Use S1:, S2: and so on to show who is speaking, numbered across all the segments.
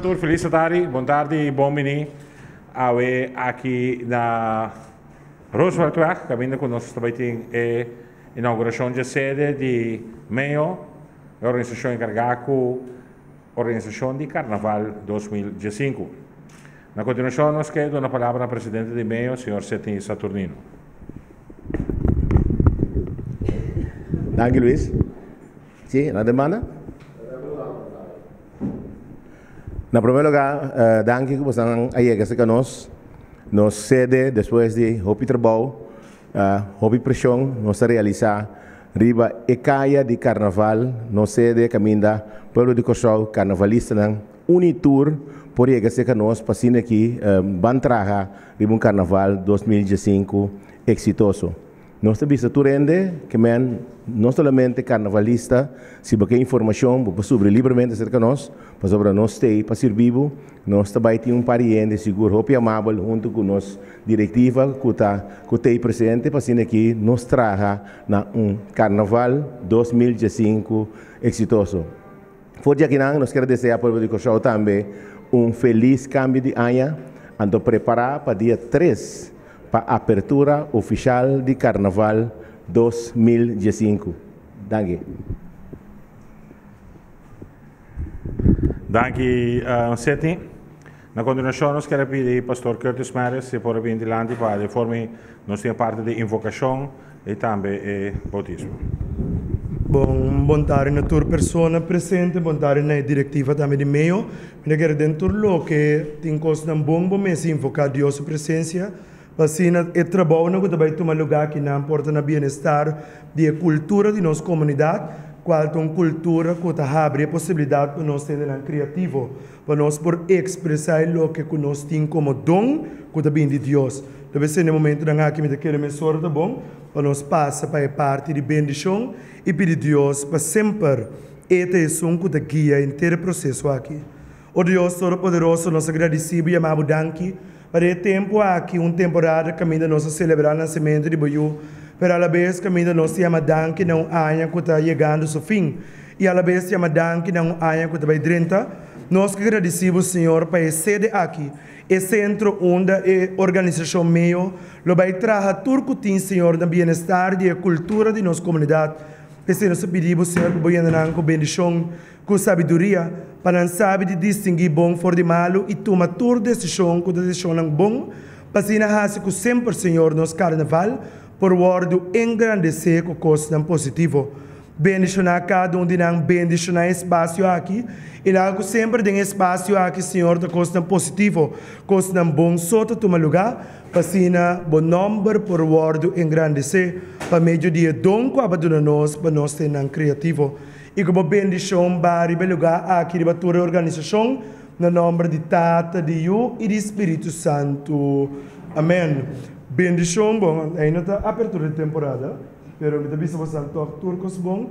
S1: tur felis tardi, bon tardi i bon bini awe aki na Rooseveltweg, kaminda ku nos ta bai tin e inaugurashon dje sede di MEO, e organisashon enkargá ku organisashon di Karnaval 2015. Na kontinuashon nos ke duna palabra na presidente di MEO, señor Sidney Saturnino.
S2: Danki Luis. Si, na demanda? Na primer lugar, danki ku boso a yega serka nos. Nos sede despues di hopi trabou, hopi preshon, nos a realisa riba e kaya di karnaval, nos sede kaminda pueblo di Kòrsou, karnavalistanan uni tur por yega serka nos pa asina aki ban traha riba un karnaval 2015 eksitoso. Nos ta bisa tur hende ke men no solamente karnavalista, si bo ke informashon bo por subri libremente serka nos, pasobra nos stei pa sirbi bo. Nos ta bai tin un par di hende sigur hopi amabel huntu ku nos direktiva ku ta ku tei presente pa asina aki nos traha na un karnaval 2015 eksitoso. For di akinan nos kier desea pueblo di Kòrsou tambe un felis kambio di aña, anto prepará pa dia 3 pa apertura ofishal di Karnaval 2015. Danki.
S1: Danki Sidney. Na kontinuashon nos kier a pidi Pastor Curtis Meris si por a bini dilanti pa de forma nos tin e parti di invokashon i tambe e boutismo.
S3: Bon bon tardi na tur persona presente, bon tardi na e direktiva tambe di meo. Mi ta kere den tur loke tin kosnan bon bo mester invoká Dios su presensia pa asina e trabounan ku ta bai tuma lugá akinan por ta na bienestar di e kultura di nos komunidat, kual ta un kultura ku ta habri e posibilidat pa nos hendenan kreativo, pa nos por ekspresá e loke ku nos tin komo don ku ta bini di Dios. Ta bes na e momentunan aki mi ta kere mesora ta bon pa nos pasa pa e parti di bendishon i pidi Dios pa semper E ta esun ku ta guia henter e proseso aki. O Dios Todopoderoso, nos a gradisí bo i yama bo danki pa den e tempu aki, un temporada kaminda nos a selebrá nansementu di bo Yu, pero alabes kaminda nos ta yama danki na un aña ku ta yegando su fin i alabes yama danki na un aña ku ta bai drenta. Nos ke gradisí bo, Señor, pa e sede aki, e sentro unda e organisashon meo lo bai traha tur ku tin, Señor, na bienestar di e kultura di nos komunidat. P'esei nos ta pidi bo, Señor, pa bo yena nan ku bendishon, ku sabiduria, pa nan sabi di distinguí bon for di malu i tuma tur desishon ku ta desishonnan bon, pa asina hasi ku semper, Señor, nos karnaval por wòrdu engrandesé ku kosnan positivo. Bendishoná kada un di nan, bendishoná e espasio aki, i laga ku semper den e espasio aki, Señor, ta kosnan positivo, kosnan bon so ta tuma lugá, Pa asina bo nòmber por wòrdu engrandesé pa medio di e don ku aba duna nos pa nos ta nan kreativo. I ku bo bendishon ba riba e lugá aki riba tur e organisashon, na nòmber di Tata, di Yu i di Spiritu Santu. Amèn. Bendishon, bon, ainda ta apertura di temporada, pero mi ta bisa bosan tòg tur kos bon.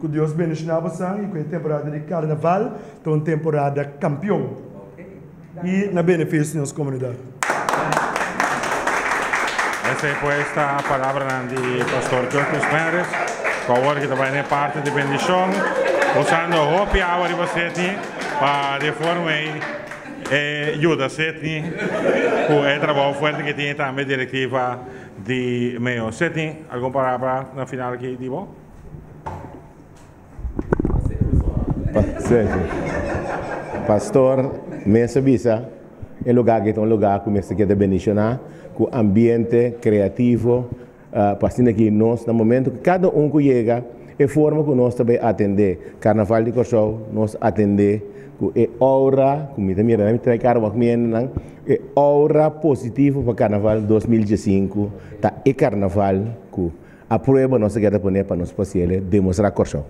S3: Ku Dios bendishoná bosan i ku e temporada di karnaval ta un temporada kampion. I na benefisio di nos komunidat.
S1: Esei pues ta palabranan di Pastor Curtis Meris, ku awor ki ta bai na e parti di bendishon, usando hopi awa riba Sidney pa di e forma ei e yuda Sidney ku e trabou fuerte ku e tin i tambe direktiva di meo. Sidney, algun palabra na final aki di bo?
S2: Pastor mes a bisa e lugar aki ta un lugar ku mester keda bendishoná ku ambiente kreativo pa asina ki nos na momento ku kada un ku yega e forma ku nos ta bai atendé karnaval di Kòrsou nos atendé ku e oura ku mi ta mira mi trae kara wak mi hendenan e oura positivo pa karnaval 2015 ta e karnaval ku A prueba nos a keda pone pa nos por hasiel demostrá Kòrsou.